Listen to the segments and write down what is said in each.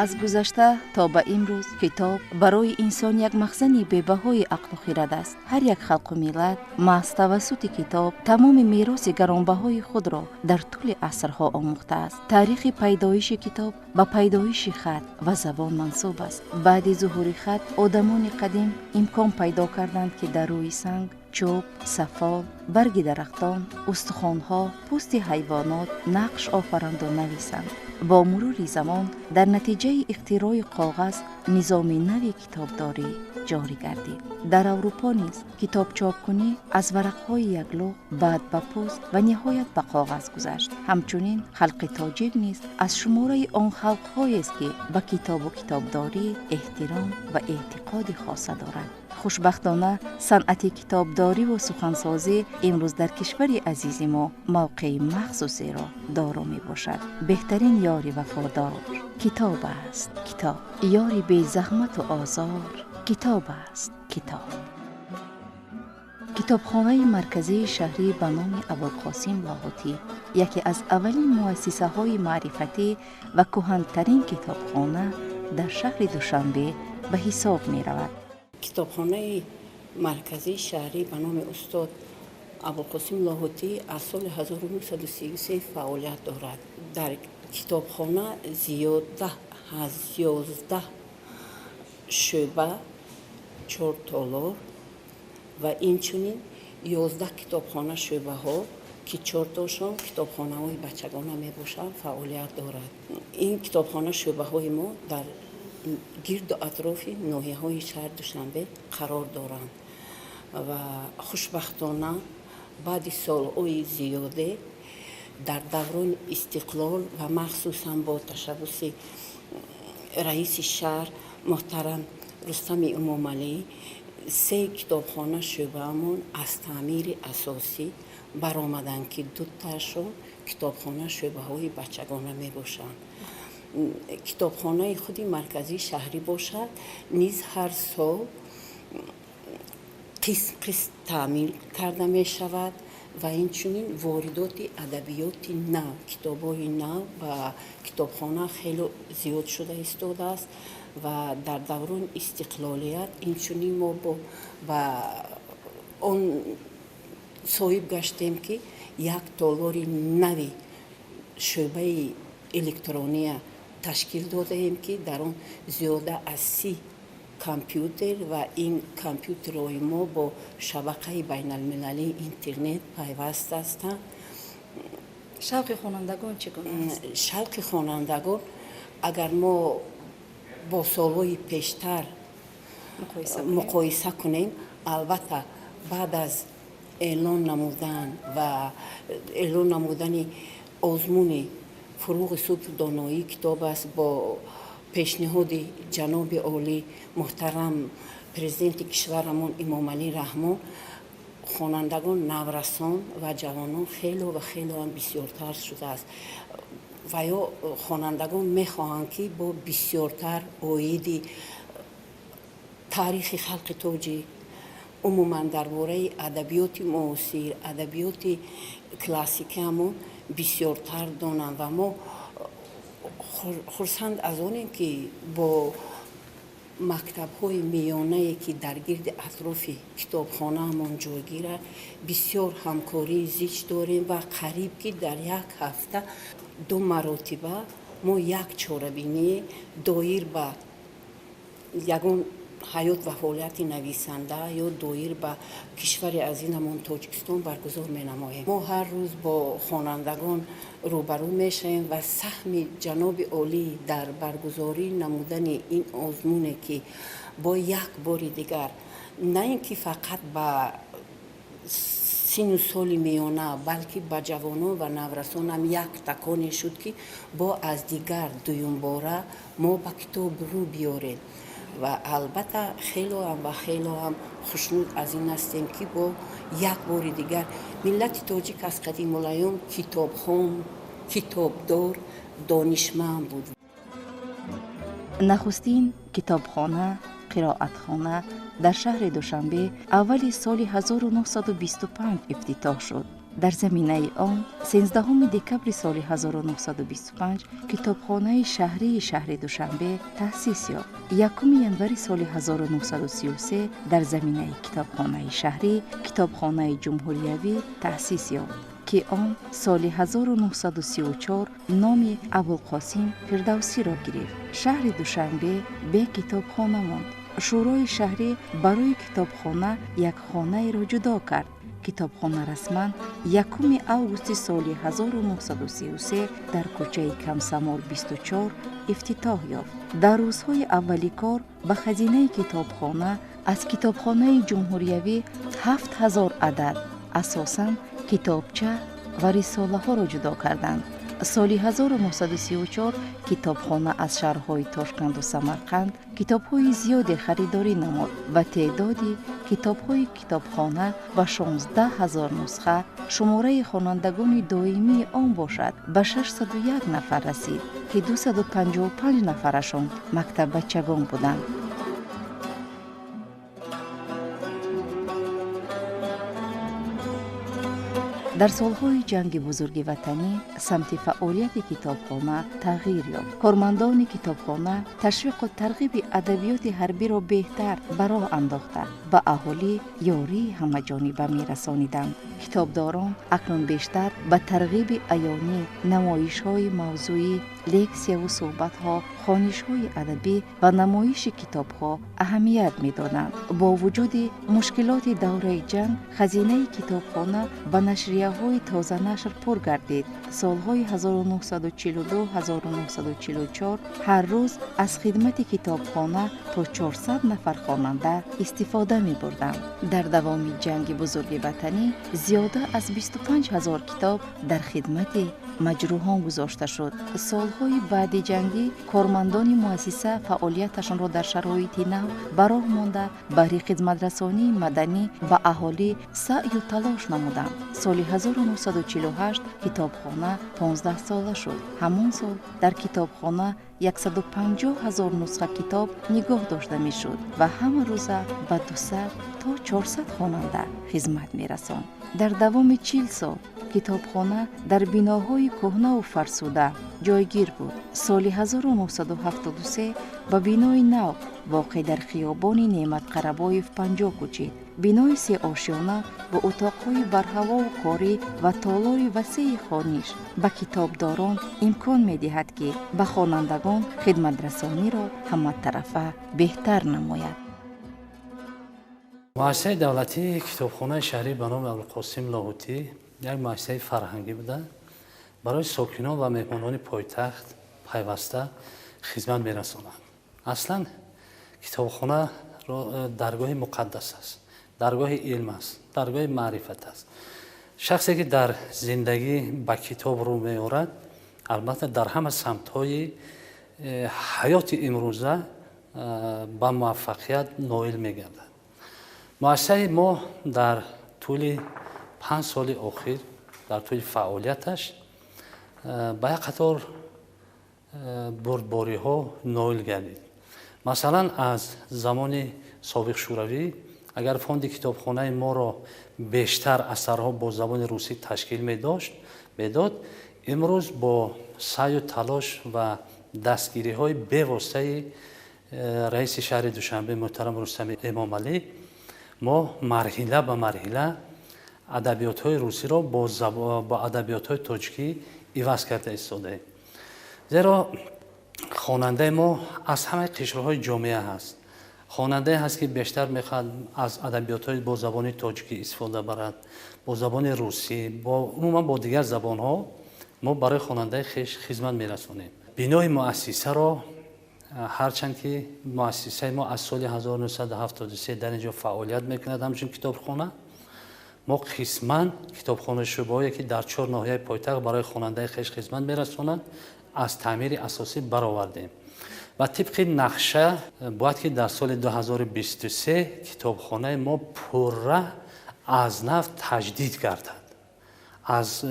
Аз гузашта то ба имрӯз китоб барои инсон як махзани бебаҳои ақлу хирад аст. Ҳар як халқу миллат маҳз тавассути китоб тамоми мероси гаронбаҳои худро дар тӯли асрҳо омӯхтааст. Таърихи пайдоиши китоб ба пайдоиши хат ва забон мансуб аст. Баъди зуҳури хат одамони қадим имкон пайдо карданд, ки дар рӯи санг, чӯб, сафол, барги дарахтон, устухонҳо, пӯсти ҳайвонот нақш офаранду нависанд. Бо мурури замон, дар натиҷаи ихтирои коғаз, низоми нави китобдорӣ ҷорӣ гардид. Дар Аврупо низ китобчопкунӣ аз варақҳои яклӯғ, баъд ба пӯст ва ниҳоят ба коғаз гузашт. Ҳамчунин халқи тоҷик низ аз шумораи он халқҳоест, ки ба китобу китобдорӣ эҳтиром ва эътиқоди хоса дорад. Хушбахтона, санъати китобдориву сухансозӣ имрӯз дар кишвари азизи мо мавқеи махсусеро доро мебошад. Беҳтарин ёри вафодор китоб аст, китоб. Ёри безаҳмату озор китоб аст, китоб. Китобхонаи марказии шаҳрӣ ба номи Абулқосим Лоҳутӣ яке аз аввалин муассисаҳои маърифатӣ ва кӯҳантарин китобхона дар шаҳри Душанбе ба ҳисоб меравад. Китобхонаи марказии шаҳрӣ ба номи устод Абулқосим Лоҳутӣ аз соли 1933 фаъолият дорад. Дар китобхона зиёда аз 11 шӯъба, чор толор ва инчунин 11 китобхона шӯъбаҳо, ки чортошон китобхонаҳои бачагона мебошанд, фаъолият дорад. Ин китобхона шӯъбаҳои мо дар гирду атрофи ноҳияҳои шаҳри Душанбе қарор доранд ва хушбахтона баъди солҳои зиёде дар даврони истиқлол ва махсусан бо ташаббуси раиси шаҳр муҳтарам Рустами Эмомалӣ се китобхона шӯъбаамон аз таъмири асосӣ баромаданд, ки дутаашон китобхона шӯъбаҳои бачагона мебошанд. Китобхонаи худи марказии шаҳрӣ бошад, низ ҳар сол қисм қисм таъмир карда мешавад ва инчунин воридоти адабиёти нав, китобҳои нав ба китобхона хеле зиёд шуда истодааст. Ва дар даврони истиқлолият инчунин мо ба он соҳиб гаштем, ки як толори нави шӯъбаи электрония ташкил додаем, ки дар он зиёда аз 30 компютер ва ин компютерҳои мо бо шабакаи байналмилалии интернет пайваст ҳастанд. Шавқи хонандагон чӣ гуна аст? Шавқи хонандагон, агар мо бо солҳои пештар муқоиса кунем, албатта, баъд аз эълон намудан ва эълон намудани озмуни «Фурӯғи субҳу доноӣ китоб аст» бо пешниҳоди ҷаноби олӣ муҳтарам президенти кишварамон Эмомалӣ Раҳмон, хонандагон, наврасон ва ҷавонон хело ва хелоам бисёртар шудааст ва ё хонандагон мехоҳанд, ки бо бисёртар оиди таърихи халқи тоҷик, умуман дар бораи адабиёти муосир, адабиёти классикиамон бисёртар донанд. Ва мо хурсанд аз онем, ки бо мактабҳои миёнае, ки дар гирди атрофи китобхонаамон ҷойгирад, бисёр ҳамкории зич дорем ва қариб ки дар як ҳафта ду маротиба мо як чорабиние доир ба ягон ҳаёт ва фаъолияти нависанда ё доир ба кишвари азизамон Тоҷикистон баргузор менамоем. Мо ҳар рӯз бо хонандагон рӯбарӯ мешавем ва саҳми ҷаноби олӣ дар баргузорӣ намудани ин озмуне, ки бо як бори дигар на ин ки фақат ба синну соли миёна, балки ба ҷавонон ва наврасонам як таконе шуд, ки бо аз дигар дуюмбора мо ба китоб рӯ биёрем. Ва албатта, хелоам ва хелоам хушнуд аз ин ҳастем, ки бо як бори дигар миллати тоҷик аз қадимулайём китобхон, китобдор, донишманд буд. Нахустин китобхона, қироатхона дар шаҳри Душанбе аввали соли 1925 ифтитоҳ шуд. Дар заминаи он 13 декабри соли 1925 китобхонаи шаҳрии шаҳри Душанбе таъсис ёфт. 1 январи соли 1933 дар заминаи китобхонаи шаҳрӣ китобхонаи ҷумҳуриявӣ таъсис ёфт, ки он соли 1934 номи Абулқосим Фирдавсиро гирифт. Шаҳри Душанбе бе китобхона монд. Шӯрои шаҳрӣ барои китобхона як хонаеро ҷудо кард. Китобхона расман 1 августи соли 1933 дар кӯчаи Комсомол 24 ифтитоҳ ёфт. Дар рӯзҳои аввали кор ба хазинаи китобхона аз китобхонаи ҷумҳуриявӣ 7000 адад, асосан китобча ва рисолаҳоро ҷудо карданд. Соли 1934 китобхона аз шаҳрҳои Тошканду Самарқанд китобҳои зиёде харидорӣ намуд ва теъдоди китобҳои китобхона ба 16 000 нусха, шумораи хонандагони доимии он бошад ба 601 нафар расид, ки 255 нафарашон мактаббачагон буданд. Дар солҳои ҷанги бузурги ватанӣ самти фаъолияти китобхона тағйир ёфт. Кормандони китобхона ташвиқу тарғиби адабиёти ҳарбиро беҳтар ба роҳ андохта, ба аҳолӣ ёрии ҳамаҷониба мерасониданд. Китобдорон акнун бештар ба тарғиби аёнӣ, намоишҳои мавзӯӣ, лексияву суҳбатҳо, хонишҳои адабӣ ва намоиши китобҳо аҳамият медоданд. Бо вуҷуди мушкилоти давраи ҷанг, хазинаи китобхона ба нашрияҳои тозанашр пур гардид. Солҳои 1942-1944 ҳар рӯз аз хидмати китобхона то 400 нафар хонанда истифода мебурданд. Дар давоми ҷанги бузурги ватанӣ зиёда аз 25 000 китоб дар хидмати маҷрӯҳон гузошта шуд. Солҳои баъди ҷангӣ кормандони муассиса фаъолияташонро дар шароити нав ба роҳ монда, баҳри хизматрасонии маданӣ ба аҳолӣ саъю талош намуданд. Соли 1948 китобхона 15 сола шуд. Ҳамон сол дар китобхона 150 000 нусха китоб нигоҳ дошта мешуд ва ҳама рӯза ба 200 то 400 хонанда хизмат мерасонд. Дар давоми 40 сол китобхона дар биноҳои кӯҳнаву фарсуда ҷойгир буд. Соли 1973 ба бинои нав воқеъ дар хиёбони Неъмат Қарабоев 50 кӯчид. Бинои сеошёна бо утоқҳои барҳавову корӣ ва толори васеи хониш ба китобдорон имкон медиҳад, ки ба хонандагон хидматрасониро ҳаматарафа беҳтар намояд. Муассисаи давлатии китобхонаи шаҳрӣ ба номи Абулқосим Лоҳутӣ як муассисаи фарҳангӣ буда, барои сокинон ва меҳмонони пойтахт пайваста хизмат мерасонад. Аслан китобхона даргоҳи муқаддас аст, даргоҳи илм аст, даргоҳи маърифат аст. Шахсе ки дар зиндагӣ ба китоб рӯ меорад, албатта дар ҳама самтҳои ҳаёти имрӯза ба муваффақият ноил мегардад. Муассисаи мо дар тӯли 5 соли охир, дар тӯли фаъолияташ ба як қатор бурдбориҳо ноил гардид. Масалан, аз замони собиқ шӯравӣ агар фонди китобхонаи моро бештар асарҳо бо забони русӣ ташкил медод, имрӯз бо саъю талош ва дастгириҳои бевоситаи раиси шаҳри Душанбе муҳтарам Рустами Эмомалӣ мо марҳила ба марҳила адабиётҳои русиро бо адабиётҳои тоҷикӣ иваз карда истодаем. Зеро хонандаи мо аз ҳамаи қишрҳои ҷомеа ҳаст. Хонандае ҳаст, ки бештар мехоҳад аз адабиётҳои бо забони тоҷикӣ истифода барад, бо забони русӣ, умуман бо дигар забонҳо мо барои хонандаи хеш хизмат мерасонем. Бинои муассисаро ҳарчанд ки муассисаи мо аз соли 1973 дар ин ҷо фаъолият мекунад ҳамчун китобхона, мо қисман китобхонаи шӯъбаҳое ки дар 4 ноҳияи пойтахт барои хонандаи хеш хизмат мерасонанд, аз таъмири асосӣ баровардем. Ва тибқи нақша бояд ки дар соли 2023 китобхонаи мо пурра аз нав таҷдид гардад. Аз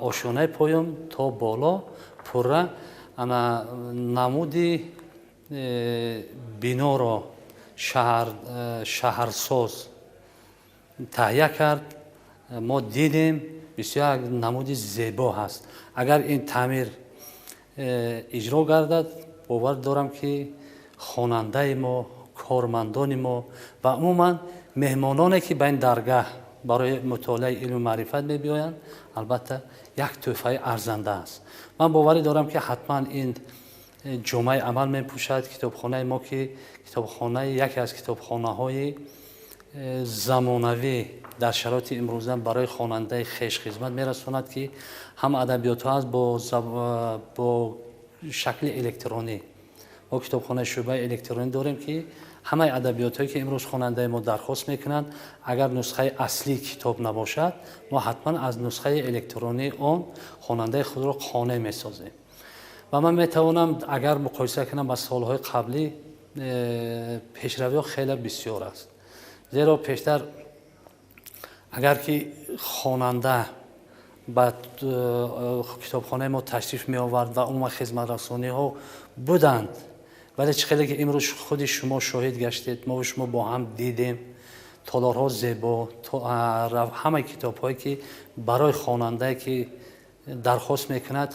ошёнаи поён то боло пурра ана намуди биноро шаҳрсоз таҳия кард. Мо дидем, бисёр як намуди зебо ҳаст. Агар ин таъмир иҷро гардад, бовар дорам, ки хонандаи мо, кормандони мо ва умуман меҳмононе, ки ба ин даргаҳ барои мутолиаи илму маърифат мебиёянд, албатта, як тӯҳфаи арзанда аст. Ман боварӣ дорам, ки ҳатман ин ҷомаи амал мепӯшад китобхонаи мо, ки китобхонаи яке аз китобхонаҳои замонавӣ дар шароити имрӯза барои хонандаи хеш хизмат мерасонад, ки ҳам адабиётҳо аст бо шакли электронӣ. Мо китобхонаи шӯъбаи электронӣ дорем, ки ҳамаи адабиётҳое, ки имрӯз хонандаи мо дархост мекунанд, агар нусхаи аслии китоб набошад, мо ҳатман аз нусхаи электронии он хонандаи худро қонеъ месозем. Ва ман метавонам, агар муқоиса кунам ба солҳои қаблӣ, пешравиҳо хеле бисёр аст, зеро пештар агар ки хонанда ба китобхонаи мо ташриф меовард ва умуман хизматрасониҳо буданд, вале чӣ хеле ки имрӯз худи шумо шоҳид гаштед, мо шумо бо ҳам дидем, толорҳо зебо, ҳамаи китобҳое, ки барои хонандае, ки дархост мекунад,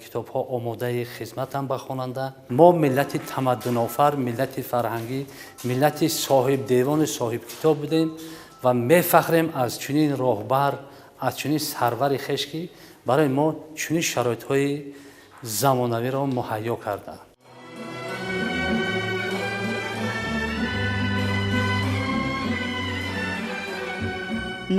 китобҳо омодаи хизматанд ба хонанда. Мо миллати тамаддунофар, миллати фарҳангӣ, миллати соҳибдевону соҳибкитоб будем ва мефахрем аз чунин роҳбар, аз чунин сарвари хеш, ки барои мо чунин шароитҳои замонавиро муҳайё кардаанд.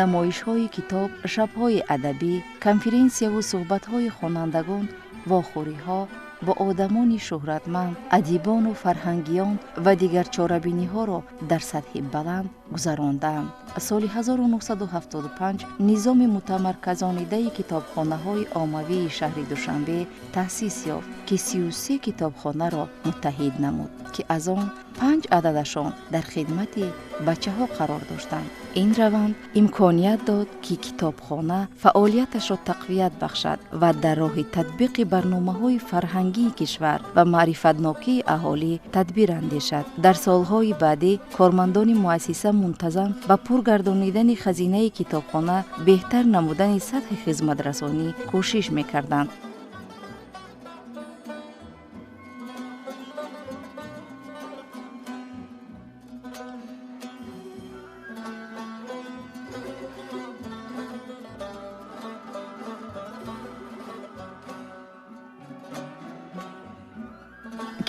Намоишҳои китоб, шабҳои адабӣ, конференсияву суҳбатҳои хонандагон, вохӯриҳо бо одамони шӯҳратманд, адибону фарҳангиён ва дигар чорабиниҳоро дар сатҳи баланд гузаронданд. Соли 1975 низоми мутамарказонидаи китобхонаҳои оммавии шаҳри Душанбе таъсис ёфт, ки 33 китобхонаро муттаҳид намуд, ки аз он панҷ ададашон дар хидмати бачаҳо қарор доштанд. Ин раванд имконият дод, ки китобхона фаъолияташро тақвият бахшад ва дар роҳи татбиқи барномаҳои фарҳангии кишвар ва маърифатнокии аҳолӣ тадбир андешад. Дар солҳои баъдӣ кормандони муассиса мунтазам ба пур гардонидани хазинаи китобхона, беҳтар намудани сатҳи хизматрасонӣ кӯшиш мекарданд.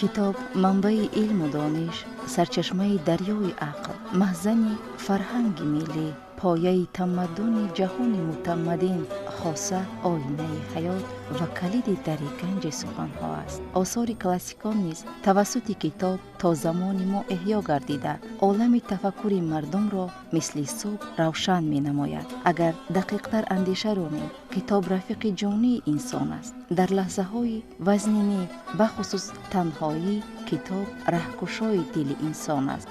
Китоб манбаи илму дониш, сарчашмаи дарёи ақл, маҳзани фарҳанги миллӣ, пояи тамаддуни ҷаҳони мутамаддин, хоса оинаи ҳаёт ва калиди дари ганҷи суханҳо аст. Осори классикон низ тавассути китоб то замони мо эҳё гардида, олами тафаккури мардумро мисли субҳ равшан менамояд. Агар дақиқтар андеша ронем, китоб рафиқи ҷонии инсон аст. Дар лаҳзаҳои вазнинӣ, бахусус танҳоӣ, китоб раҳкушои дили инсон аст.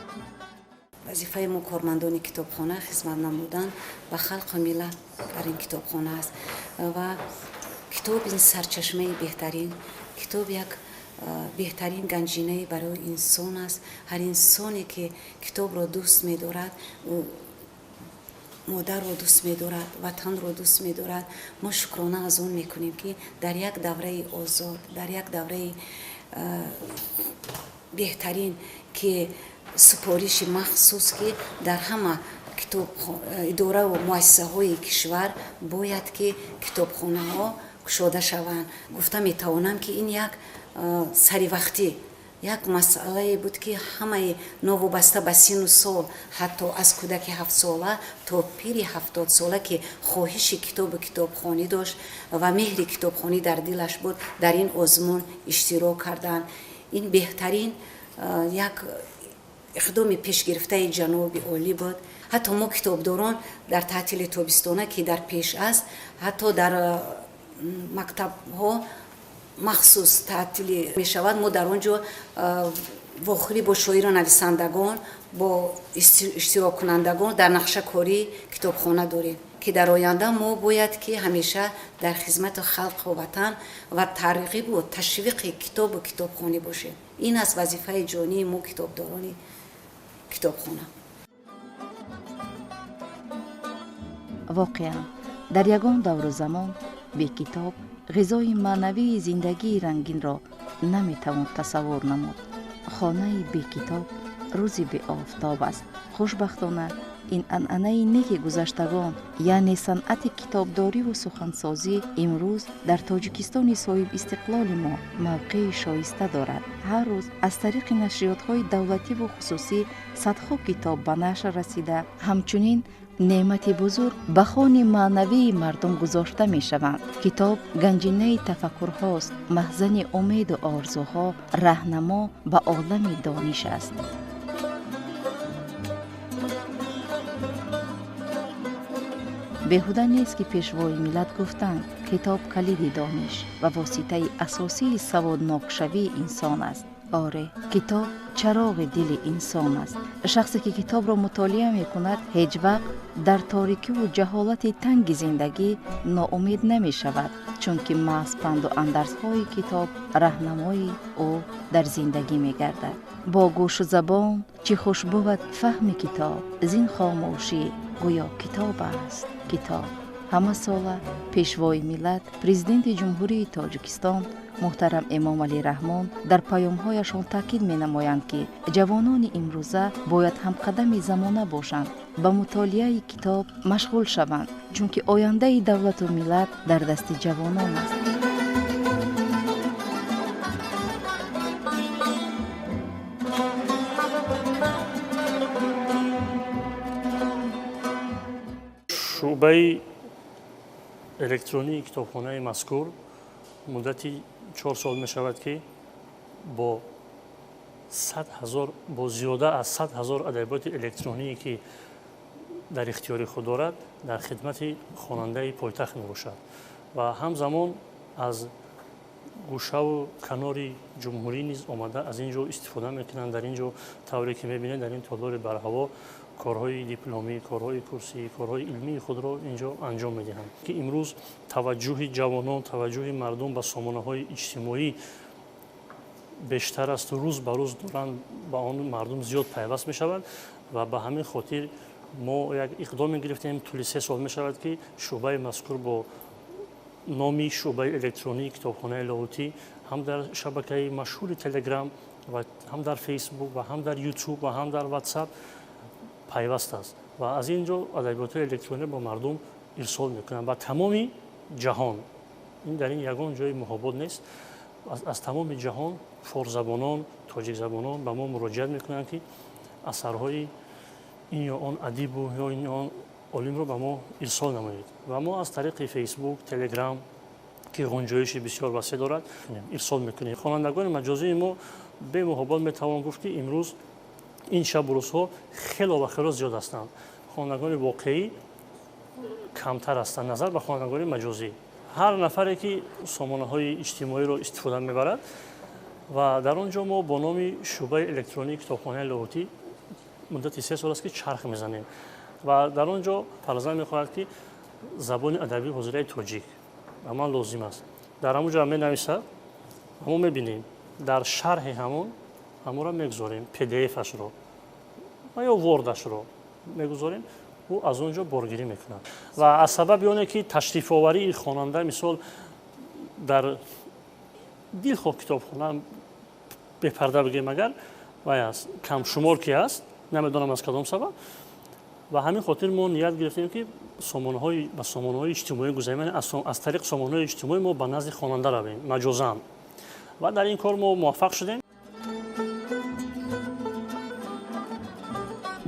Вазифаи мо, кормандони китобхона, хизмат намудан ба халқу миллат дар ин китобхона аст. Ва китоб ин сарчашмаи беҳтарин, китоб як беҳтарин ганҷинаи барои инсон аст. Ҳар инсоне, ки китобро дӯст медорад, модарро дӯст медорад, ватанро дӯст медорад. Мо шукрона аз он мекунем, ки дар як давраи озод, дар як давраи беҳтарин, ки супориши махсус, ки дар ҳама идораву муассисаҳои кишвар бояд ки китобхонаҳо кушода шаванд. Гуфта метавонам, ки ин як саривақтӣ як масъалае буд, ки ҳамаи новобаста ба сину сол, ҳатто аз кӯдаки 7-сола то пири 70-сола, ки хоҳиши китобу китобхонӣ дошт ва меҳри китобхонӣ дар дилаш буд, дар ин озмун иштирок карданд. Ин беҳтарин як иқдоми пешгирифтаи ҷаноби олӣ буд. Ҳатто мо, китобдорон, дар таътили тобистона, ки дар пеш аст, ҳатто дар мактабҳо махсус таътилӣ мешавад, мо дар он ҷо вохӯрӣ бо шоиру нависандагон, бо иштироккунандагон дар нақшакории китобхона дорем, ки дар оянда мо бояд ки ҳамеша дар хизмати халқу ватан ва тарғибу ташвиқи китобу китобхонӣ бошем. Ин аст вазифаи ҷонии мо, китобдорони китобхона. Воқеан, дар ягон давру замон бе китоб ғизои маънавии зиндагии рангинро наметавон тасаввур намуд. Хонаи бекитоб рӯзи беофтоб аст. Хушбахтона, ин анъанаи неки гузаштагон, яъне санъати китобдориву сухансозӣ, имрӯз дар Тоҷикистони соҳибистиқлоли мо мавқеи шоиста дорад. Ҳар рӯз аз тариқи нашриётҳои давлативу хусусӣ садҳо китоб ба нашр расида, ҳамчунин неъмати бузург ба хони маънавии мардум гузошта мешаванд. Китоб ганҷинаи тафаккурҳост, маҳзани умеду орзуҳо, раҳнамо ба олами дониш аст. Беҳуда нест, ки пешвои миллат гуфтанд: китоб калиди дониш ва воситаи асосии саводнокшавии инсон аст. Оре, китоб чароғи дили инсон аст. Шахсе ки китобро мутолиа мекунад, ҳеҷ вақт дар торикиву ҷаҳолати танги зиндагӣ ноумед намешавад, чунки маҳз панду андарзҳои китоб раҳнамои ӯ дар зиндагӣ мегардад. Бо гӯшу забон чӣ хуш бувад фаҳми китоб, зин хомӯшӣ гӯё китоб аст китоб. Ҳамасола пешвои миллат, Президенти Ҷумҳурии Тоҷикистон муҳтарам Эмомалӣ Раҳмон дар паёмҳояшон таъкид менамоянд, ки ҷавонони имрӯза бояд ҳамқадами замона бошанд, ба мутолиаи китоб машғул шаванд, чунки ояндаи давлату миллат дар дасти ҷавонон аст. Шӯъбаи электронии китобхонаи мазкур муддати 4 сол мешавад, ки бо 100 ҳазор, бо зиёда аз 100 ҳазор адабиёти электроние, ки дар ихтиёри худ дорад, дар хидмати хонандаи пойтахт мебошад ва ҳамзамон аз гӯшаву канори ҷумҳурӣ низ омада аз ин ҷо истифода мекунанд. Дар ин ҷо, тавре ки мебинед, дар ин толори барҳаво корҳои дипломӣ, корҳои курсӣ, корҳои илмии худро ин ҷо анҷом медиҳанд, ки имрӯз таваҷҷӯҳи ҷавонон, таваҷҷӯҳи мардум ба сомонаҳои иҷтимоӣ бештар асту рӯз ба рӯз доранд ба он мардум зиёд пайваст мешаванд ва ба ҳамин хотир мо як иқдоме гирифтем. Тӯли 3 сол мешавад, ки шӯъбаи мазкур бо номи шӯъбаи электронии китобхонаи Лоҳутӣ ҳам дар шабакаи машҳури Телеграм ва ҳам дар Фейсбук ва ҳам дар Ютуб ва ҳам дар Ватсап пайваст аст ва аз ин ҷо адабиётҳои электронӣ ба мардум ирсол мекунанд ба тамоми ҷаҳон. Ин дар ин ягон ҷои муҳобот нест. Аз тамоми ҷаҳон форсзабонон, тоҷикзабонон ба мо муроҷиат мекунанд, ки асарҳои ин ё он адибу ё ин ё он олимро ба мо ирсол намоед ва мо аз тариқи Фейсбук, Телеграм, ки ғунҷоиши бисёр васеъ дорад, ирсол мекунем. Хонандагони маҷозии мо бемуҳобот метавон гуфт, ки имрӯз ин шабу рӯзҳо хело ва хело зиёд ҳастанд. Хонандагони воқеӣ камтар ҳастанд назар ба хонандагони маҷозӣ. Ҳар нафаре ки сомонаҳои иҷтимоиро истифода мебарад ва дар он ҷо мо бо номи шӯъбаи электронии китобхонаи Лоҳутӣ муддати 3 сол аст, ки чарх мезанем ва дар он ҷо фарзанд мехоҳад, ки забони адабии ҳозираи тоҷик ба ман лозим аст, дар ҳамон ҷо менависад ва мо мебинем, дар шарҳи ҳамон ҳамонро мегузорем, PDF-ашро ва ё Word-ашро мегузорем, ӯ аз он ҷо боргирӣ мекунад. Ва аз сабаби оне ки ташрифоварии хонанда, мисол, дар дилхоҳ китобхона, бепарда бигем, агар вай аст, камшумор ки аст, намедонам аз кадом сабаб, ва ҳамин хотир мо ният гирифтем, ки сомонаҳои ба сомонаҳои иҷтимоӣ гузарем, аз тариқи сомонаҳои иҷтимоӣ мо ба назди хонанда равем маҷозан ва дар ин кор мо муваффақ шудем.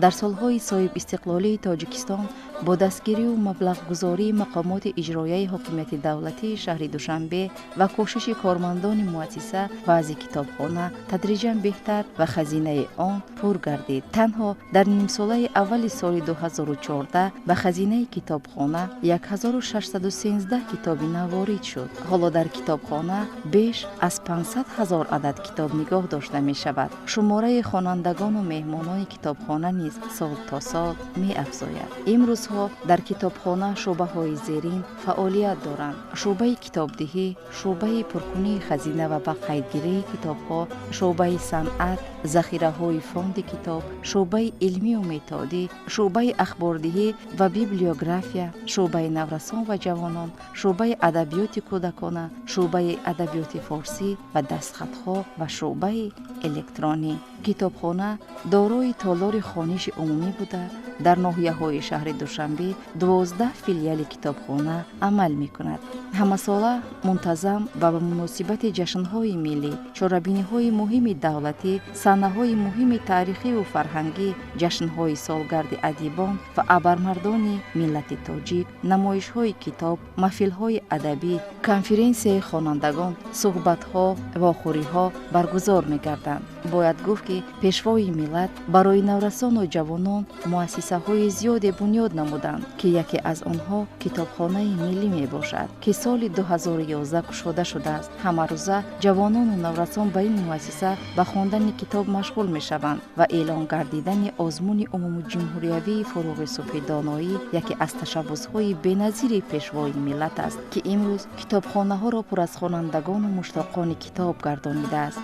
Дар солҳои соҳибистиқлолии Тоҷикистон бо дастгирию маблағгузории мақомоти иҷроияи ҳокимияти давлатии шаҳри Душанбе ва кӯшиши кормандони муассиса вазъи китобхона тадриҷан беҳтар ва хазинаи он пур гардид. Танҳо дар нимсолаи аввали соли 2014 ба хазинаи китобхона 1613 китоби нав ворид шуд. Ҳоло дар китобхона беш аз 500 ҳазор адад китоб нигоҳ дошта мешавад. Шумораи хонандагону меҳмонони китобхона низ сол то сол меафзояд. Имрӯзҳо Имрӯзҳо дар китобхона шӯъбаҳои зерин фаъолият доранд: шӯъбаи китобдиҳӣ, шӯъбаи пуркунии хазина ва ба қайдгирии китобҳо, шӯъбаи санъат, захираҳои фонди китоб, шӯъбаи илмию методӣ, шӯъбаи ахбордиҳӣ ва библиография, шӯъбаи наврасон ва ҷавонон, шӯъбаи адабиёти кӯдакона, шӯъбаи адабиёти форсӣ ва дастхатҳо ва шӯъбаи электронӣ. Китобхона дорои толори хониши умумӣ буда, дар ноҳияҳои шаҳри Душанбе 12 филиали китобхона амал мекунад. Ҳамасола мунтазам ва ба муносибати ҷашнҳои миллӣ, чорабиниҳои муҳими давлатӣ, саҳнаҳои муҳими таърихиву фарҳангӣ, ҷашнҳои солгарди адибон ва абармардони миллати тоҷик, намоишҳои китоб, маҳфилҳои адабӣ, конференсияи хонандагон, суҳбатҳо, вохӯриҳо баргузор мегарданд. Бояд гуфт, ки пешвои миллат барои наврасону ҷавонон муассисаҳои зиёде бунёд намуданд, ки яке аз онҳо китобхонаи миллӣ мебошад, ки соли 2011 кушода шудааст. Ҳамарӯза ҷавонону наврасон ба ин муассиса ба хондани китоб машғул мешаванд ва эълон гардидани озмуни умумиҷумҳуриявии фурӯғи субҳи доноӣ яке аз ташаббусҳои беназири пешвои миллат аст, ки имрӯз китобхонаҳоро пур аз хонандагону муштоқони китоб гардонидааст.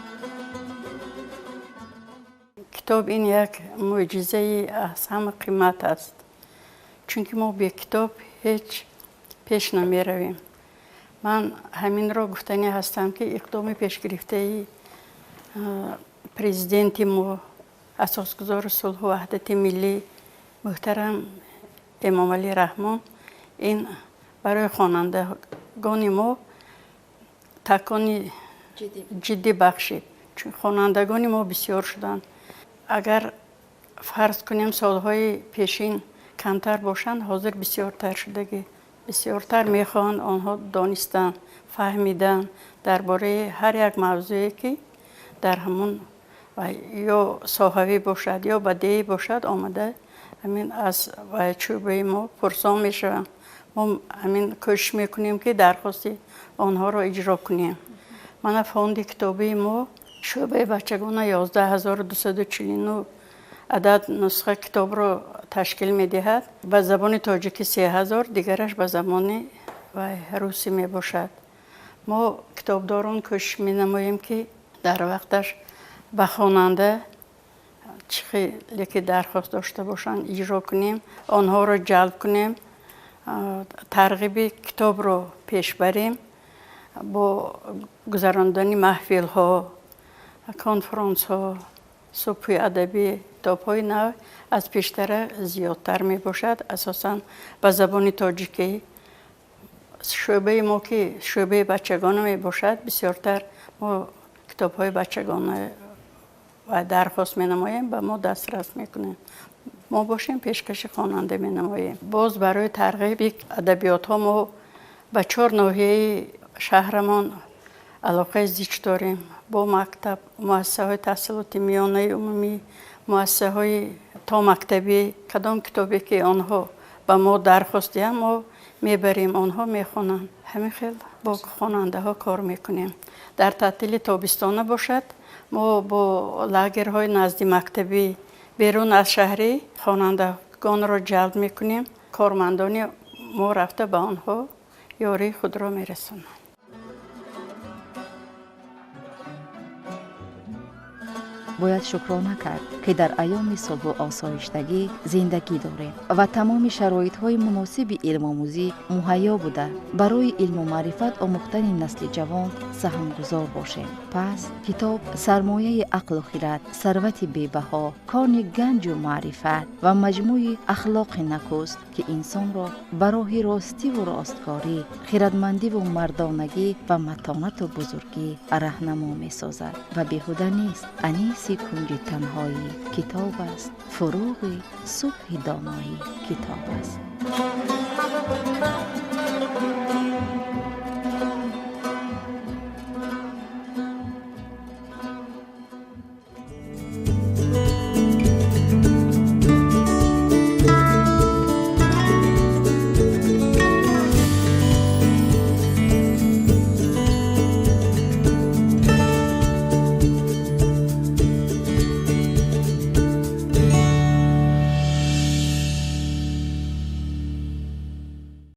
Китоб ин як мӯъҷизаи аз ҳама қимат аст, чунки мо бе китоб ҳеҷ пеш намеравем. Ман ҳаминро гуфтанӣ ҳастам, ки иқдоми пешгирифтаи президенти мо, асосгузори сулҳу ваҳдати миллӣ муҳтарам Эмомалӣ Раҳмон, ин барои хонандагони мо такони ҷиддӣ бахшид, чун хонандагони мо бисёр шуданд. Агар фарз кунем солҳои пешин камтар бошанд, ҳозир бисёртар шудагӣ, бисёртар мехоҳанд онҳо донистан, фаҳмидан дар бораи ҳар як мавзӯе, ки дар ҳамон ё соҳавӣ бошад, ё бадеӣ бошад, омада ҳамин аз чӯбаи мо пурсон мешаванд. Мо ҳамин кӯшиш мекунем, ки дархости онҳоро иҷро кунем. Мана фонди китобии мо шӯъбаи бачагона 11249 адад нусха китобро ташкил медиҳад. Ба забони тоҷикӣ 3000, дигараш ба забони русӣ мебошад. Мо китобдорон кӯшиш менамоем, ки дар вақташ ба хонанда чӣ хеле ки дархост дошта бошанд иҷро кунем, онҳоро ҷалб кунем, тарғиби китобро пеш барем бо гузарондани маҳфилҳо, конфронсҳо, субҳи адабӣ. Китобҳои нав аз пештара зиёдтар мебошад, асосан ба забони тоҷикӣ. Шӯъбаи мо, ки шӯъбаи бачагона мебошад, бисёртар мо китобҳои бачагона ва дархост менамоем, ба мо дастрас мекунем. Мо бошем пешкаши хонанда менамоем. Боз барои тарғиби адабиётҳо мо ба 4 ноҳияи шаҳрамон алоқаи зич дорем бо мактаб, муассисаҳои таҳсилоти миёнаи умумӣ, муассисаҳои томактабӣ. Кадом китобе ки онҳо ба мо дархост диҳанд, мо мебарем, онҳо мехонанд. Ҳамин хел бо хонандаҳо кор мекунем. Дар таътили тобистона бошад, мо бо лагерҳои назди мактабӣ берун аз шаҳрӣ хонандагонро ҷалб мекунем. Кормандони мо рафта ба онҳо ёрии худро мерасонанд. Бояд шукрона кард, ки дар айёми сулҳу осоиштагӣ зиндагӣ дорем ва тамоми шароитҳои муносиби илмомӯзӣ муҳайё буда, барои илму маърифат омӯхтани насли ҷавон саҳмгузор бошем. Пас китоб сармояи ақлу хирад, сарвати бебаҳо, кони ганҷу маърифат ва маҷмӯи ахлоқи накӯст, ки инсонро ба роҳи ростиву росткорӣ, хирадмандиву мардонагӣ ва матонату бузургӣ раҳнамо месозад. Ва беҳуда нест аниси кунҷи танҳоӣ китоб аст, фурӯғи субҳи доноӣ китоб аст.